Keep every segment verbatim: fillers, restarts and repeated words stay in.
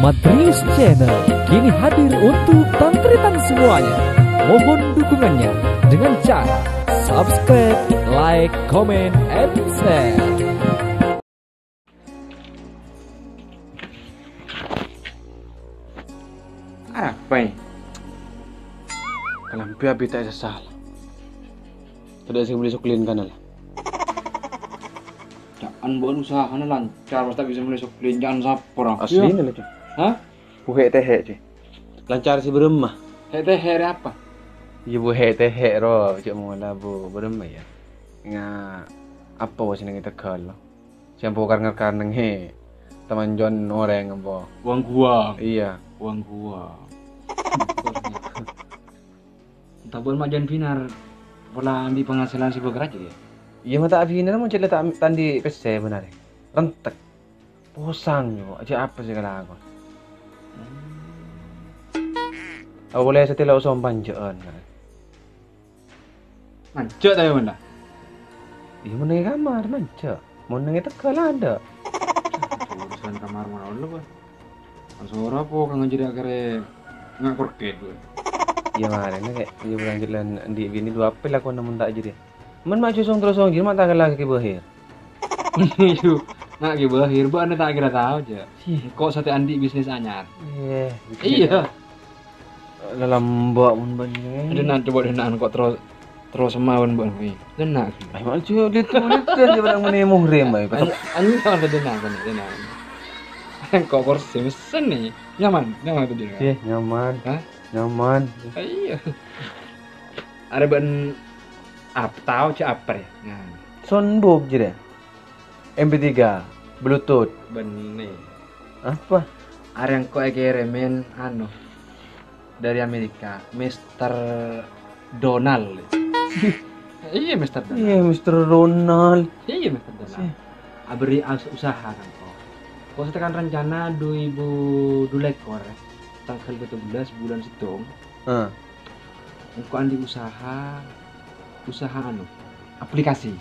Madrius Channel kini hadir untuk tan-taretan semuanya. Mohon dukungannya dengan cara subscribe, like, comment, and share. Apa ini? Kalambhi abit ta' sasala. Tadâ' sè mellè soklin kana la. Ca'an bâ'na usahana lancar, pas ta' bisa mellè soklin, ca'an sapa ra? Asli. Iyâ. Lho, Cong. Hah? Bu hek-tehek, Cong. Lancar sè bârâmma? Hek-tehek rè apa? Iyâ, bu hek-tehek ro, ca'na mola bu bârâmma yâ. Nga-, apa wâ sè neng Tegal lo? Sè ampo kar-, ngar-, karneng he. Taman jon orèng ampo. Wong gua. Iyâ. Wong gua. Tabun ma' jân binar pola andi' penghasilan sè bâgârâ jâ, yâ? Iyâ, ma' ta' binar, mon cè' la ta', ta' andi' pèssè bânnarè. Rentek. Posang, yâ, jâ' apa sè èkalakon? Apa polè satèya la osompan jâ'ân, kan? Manjâ' ta' yâ, mon la? Iyâ, mon neng è kamar, manjâ'. Mon neng è Tegal, adâ'. Urusan kamar manaon, Bos? Asoro apa kang jârèya karè nga' korket, Bos? Iyâ, marèna, Kè. Iyâ, bulan jârèya andi' binè dua apa lakona mon ta' jârèya. Mon ma' jâ' song terros song jârèya, ma' ta' kala Kè Bahir. Iyâ, nga' Kè Bahir, bâ'na ta' kèra tao, jâ. Sih. Engko' satèya andi' bisnis anyar. Iyâ. Iyâ. Lalamba' mon bânnè. Dhenna', coba dhenna' kok terro, terro semma' mon bâ'na. Dhenna'. Ayo, ayo, lihat, lihat, dia bilang meneh muhrim, ayo. An-, anyar dhenna', dhenna'. Kok kursi mesen nih? Nyaman, nyaman tuh dia. Sih, nyaman. Hah? Nyaman. Iya. Arè bâ'na ap-, tao cè' apa ya? Nah. Soundbox jârèya. M P tiga, Bluetooth. Bânnè. Apa? Arè engko' èkèrèmè anu, dari Amerika, Mister Donald. Iya, Mister Donald. Iya, Mister Donald. Iya, Mister Donald. Sih. Abâri' us-, usaha kan, kok. Kok satèya kan rencana dua ribu dua puluh, tanggal tujuh belas bulan sèttong. Heeh. Engko' andi' usaha, usaha anu, aplikasi.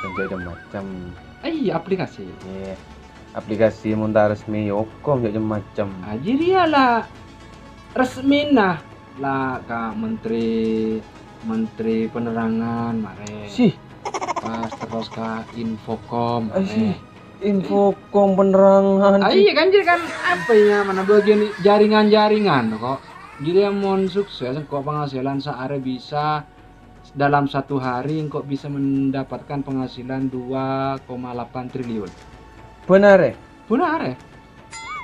Kan jâ' macem-macem. Eh, iya, aplikasi. Iya. Aplikasi mon ta' resmi hokom jâ' macem-macem. Ah, jârèya la resmina la ka menteri, menteri penerangan, marè. Sih. Pas terros ka Infokom, ah, marè. Sih. Infokom penerangan. Ah, iya kan, jadi kan apa ya, mana bagian jaringan-jaringan kok. Jadi yang mon sukses, kok penghasilan saarè bisa dalam satu hari engko' bisa mendapatkan penghasilan dua koma delapan triliun. Benar ya? Benar ya?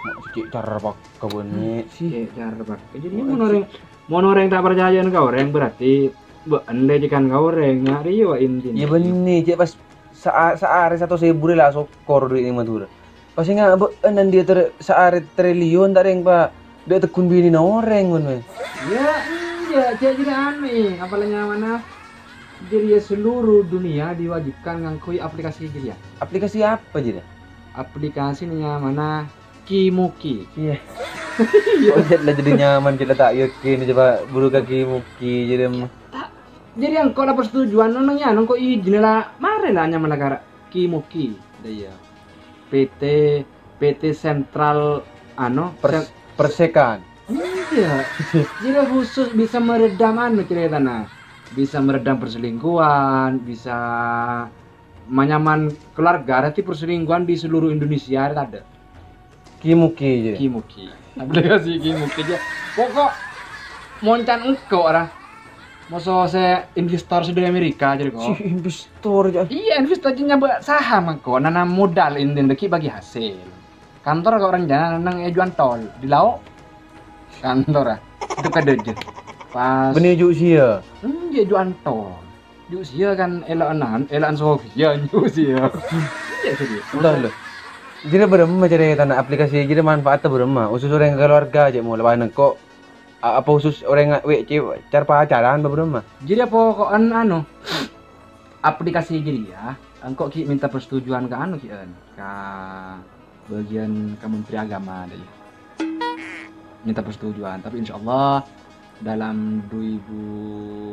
Mak cek cara pak kebun ni sih. Cek cara pak. Jadi mon orèng, mon orèng ta' parcajâ ka orèng, berarti bâ'na lè cèkan ka orèng. Nah, riyo intina. Ya bener, cek pas Sa-, saarè satos èbu rè la sokor duit neng Madhurâ. Pas enga' bâ'na andi' ter-, saarè triliun ta' rèng, Pa'. Dâ' teggun binèna orèng, ngono, eh. Ya, enjâ', jâ' jârèya anu, eh, apa la nyamana? Jârèya seluruh dunia diwajibkan ngangghuy aplikasi jârèya. Aplikasi apa jârèya? Aplikasi nyamana Kimuki. Iya. Iya. Oh, jâ' la jadi nyaman, jâ' la ta' yakin, coba buru ka Kimuki, jadi em- Ta-, jadi engko' la persetujuan, neng ya, engko' ijin la, marè la nyaman la ka Kimuki. Iya. P T, P T Sentral, anu, Pers-, sen-, Persekan. Iya. Jadi khusus bisa meredam anu ceritana. Bisa meredam perselingkuhan, bisa manyaman keluarga, berarti perselingkuhan di seluruh Indonesia tadâ'. Kimuki, jâ. Kimuki. Aplikasi Kimuki jâ. Pokok mon can engko' ra. Moso sè investor sè dari Amerika jârèya kok. Si investor jâ. Iya, investor jâ nyabâ' saham engko', nanam modal intina, bagi-bagi hasil. Kantor kok rencana neng è Juan Tol, di Lao'. Kantor, ah. Itu kadâ' jâ. Pas. Bânnè ju' sia. Hmm, jâ Juan Tol. Ju' sia kan èlo'an, èlo'an Sofia, ju' sia. Iya, serius. Entah lho. Jadi bârâmma carètana aplikasi jadi manfaatnya bârâmma? Khusus orèng keluarga aja mau lawan engko'. A-, apa khusus orèng we-, ce-, car-pacaran bârâmma? Jadi apa kok an-, anu, aplikasi jadi ya, engko' ki minta persetujuan ke anu ki, en, ka bagian ke Menteri Agama deh. Minta persetujuan, tapi insyaallah dalam dua ribu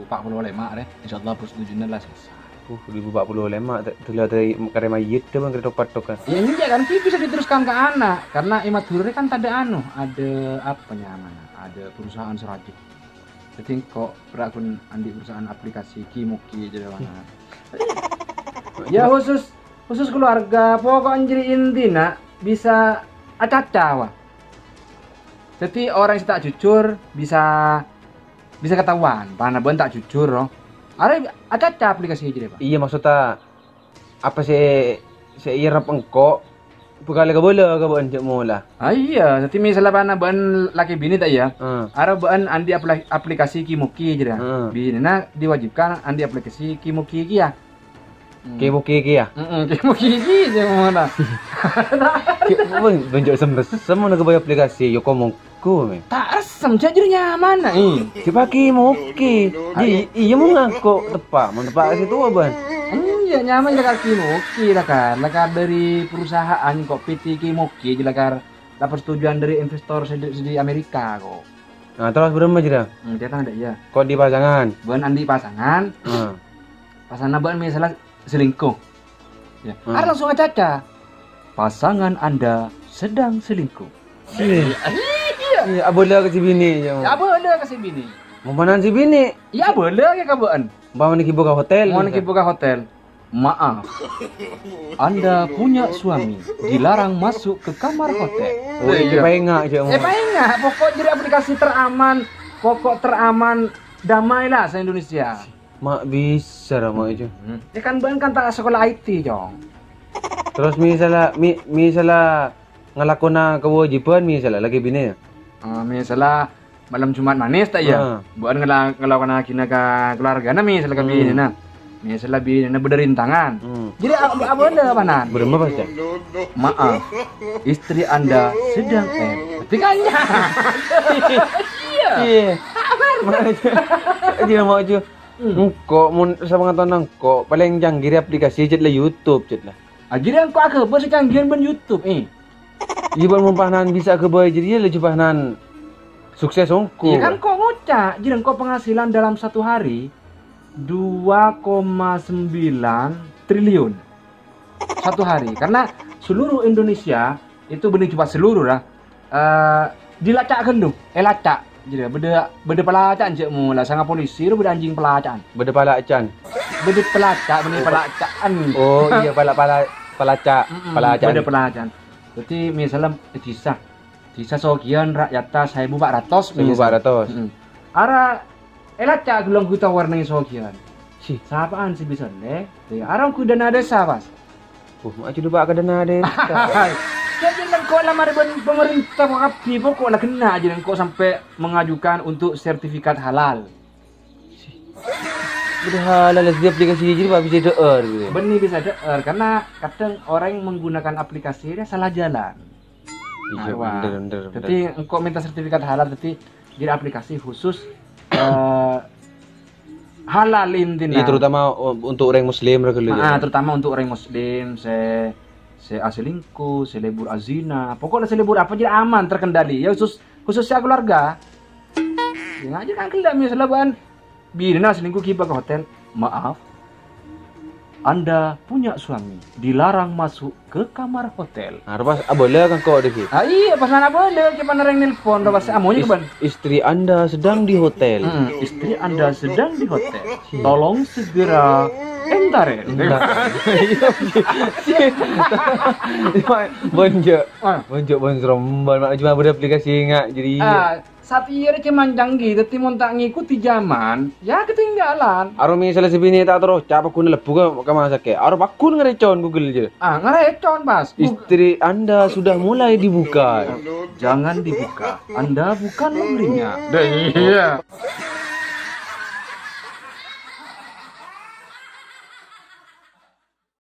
empat puluh lima deh, insyaallah persetujuannya lah selesai. Uh, dua ribu empat puluh lima, te-, dulu ada karya mayit deh, Bang, kereta patok kan. Ya, enggak kan, itu bisa diteruskan ke anak, karena è Madhurâ kan ada anu, ada apa namanya, ada perusahaan seraja. Jadi kok pernah pun andi' perusahaan aplikasi Ki Muki jadi mana. Ya, khusus, khusus keluarga, pokoknya jadi inti, nak, bisa acaca, wah. Jadi orang yang tak jujur bisa, bisa ketahuan, karena bân tak jujur, loh. Arè acaca aplikasi jadi, Pak. Iya, maksudnya apa sih, sè èrep engko' bhâkal kabâlâ ka bâ'ân jhâ' mola. Ah, iya, jadi misalnya bân, bân laki bini ta' iya? Hmm. Arè bâ'ân andi' apli-, aplikasi Ki Muki jadi. Hmm. Binina diwajibkan andi' aplikasi Ki Muki kèya. Hmm. Ki Muki kèya? Heeh, Ki Muki kèya jhâ' mola. Ki, bân, bân jhâ' sem-, sem-, ngono ka bâi aplikasi, yo komo Ku, men. Ta' ressem, jhâ' jârèya nyaman, eh. Dipake moke. Ayo. Iya, iya, mon ngangko' teppa', mon teppa' ka sètowa, bân. Enjâ', nyaman lakar Ki Moke, lakar. Lakar dâri perusahaan ko' P T Ki Moke, lakar dâpa' persetujuan dâri investor sè dâ-, sè dâri Amerika, ko'. Nah, terros bârâmma jârèya? Hmm, dâteng dâ' iyâ. Ko' andi' pasangan? Bân andi' pasangan. Hmm. Pasanganna bân misalnya selingkuh. Ya. Hmm. Arè langsung acaca. Pasangan Anda sedang selingkuh. Iya. Iya, abâlâ ka si binè, ya. Ya, abâlâ ka si binè. Mompamana si binè. Ya, abâlâ ya ka bâ'ân. Mompamana ghi' buka hotel. Mompamana ghi' buka hotel. Maaf. Anda punya suami dilarang masuk ke kamar hotel. Oh, iya, paènga', cek. Eh, paènga'. Pokok jadi aplikasi teraman. Pokok teraman damai lah se-Indonesia. Ma' bisa ra, ma' itu. Hmm. Ya kan, bâ'ân kan ta' sekolah I T, Cong. Terros misalla, mi-, misalla ngalakona kawâjibhân, misalla lagi binè, ya? Ah, misalla malem Jumat manis, ta' iyâ? Ah. Bâ'ân ngala-, ngalakonaghinâ ka keluargana, misalla ka binèna. Misalla binèna bâdâ rintangan. Hmm. Jadi, a-, abâlâ, panan? Bârâmma pas, ya? Maaf, istri Anda sedang, eh, berarti kan, ya. Iya. Iya. Ma' itu. Dia mau aja. Hmm. Engko' mon sapangaton engko' palèng canggih aplikasi cè' la YouTube cè' la. Ajâriyâ engko' aghâbây sè canggihan bân YouTube, eh. Iyâ, bân mon panan bisa aghâbây jâriyâ la jhâ' panan sukses ongko'. Iya kan, kok ngoca', jâriyâ engko' penghasilan dalam satu hari dua koma sembilan triliun. Satu hari. Karena seluruh Indonesia itu bânnè jhubâ' seluruh lah. Eh, dilaca' ghâllu, èlaca'. Jadi bâdâ, bâdâ palaca'an jhâ' mola, sanga polisi ro bâdâ anjing palaca'an. Bâdâ palaca'an. Bâdâ pelaca', bânnè palaca'an. Oh, iya, pala-, pala-, palaca', mm-mm, palaca'an. Bâdâ palaca'an. Jadi misalnya, eh, dhisa. Dhisa soghiyan rakyata saèbu pa' ratos, misal. Saèbu pa' ratos. Mm-mm. Ara èlaca' ghâllu angghuta warna soghiyan. Sih. Sapa'an sè bisa lè? Lè, ara ongghu dana dhisa, pas. Uh, ma' aja lupa ka dana dhisa. Jadi lengko' la marè bân pemerintah kabbhi, pokok la ghenna' aja lengko' sampai mengajukan untuk sertifikat halal. Sih. Udah halal, di aplikasi jadi, Pak, bisa dâ'âr, gitu. Bânnè bisa dâ'âr, karena kadang orang menggunakan aplikasi ini salah jalan. Iya, wah, bener, bener, bener. Jadi, engko' minta sertifikat halal, jadi, jadi aplikasi khusus, eh, halal intina. Iya, terutama, eh, untuk orang muslim, rè, ghâllu, ya. Ah, terutama untuk orang muslim, sè, sè aselingkuh, sè lebur azina. Pokoknya sè lebur apa jadi aman, terkendali. Ya, khusus, khususnya keluarga. Ya, aja kan ghellâ' misalnya bân binèna selingkuh ghibâ ka hotel. Maaf. Anda punya suami dilarang masuk ke kamar hotel. Nah, pas abâlâ kan kok dikit. Ah, iya, pas ana abâlâ, gimana yang nelpon, pas amonya Is-, kebân. Istri Anda sedang di hotel. Hmm, istri Anda sedang di hotel. Iya. Tolong segera entarin. Entar. Bonjo. Ah. Bonjo, bonjo, rombal, mak cuma bâdâ aplikasi enggak, jadi. Ah, Satèya rè cè' mancanggih, dhâddhi mon ta' ngèkotè jhâman, ya ketinggalan. Aro misalnya si binè ta' terro, capa ghun lebbu ka, ka masakè? Aro pagghun ngarècon Google jâ. Ah, ngarècon, pas. Istri Anda sudah mulai dibuka. Jangan dibuka. Anda bukan membelinya. Dah, iya.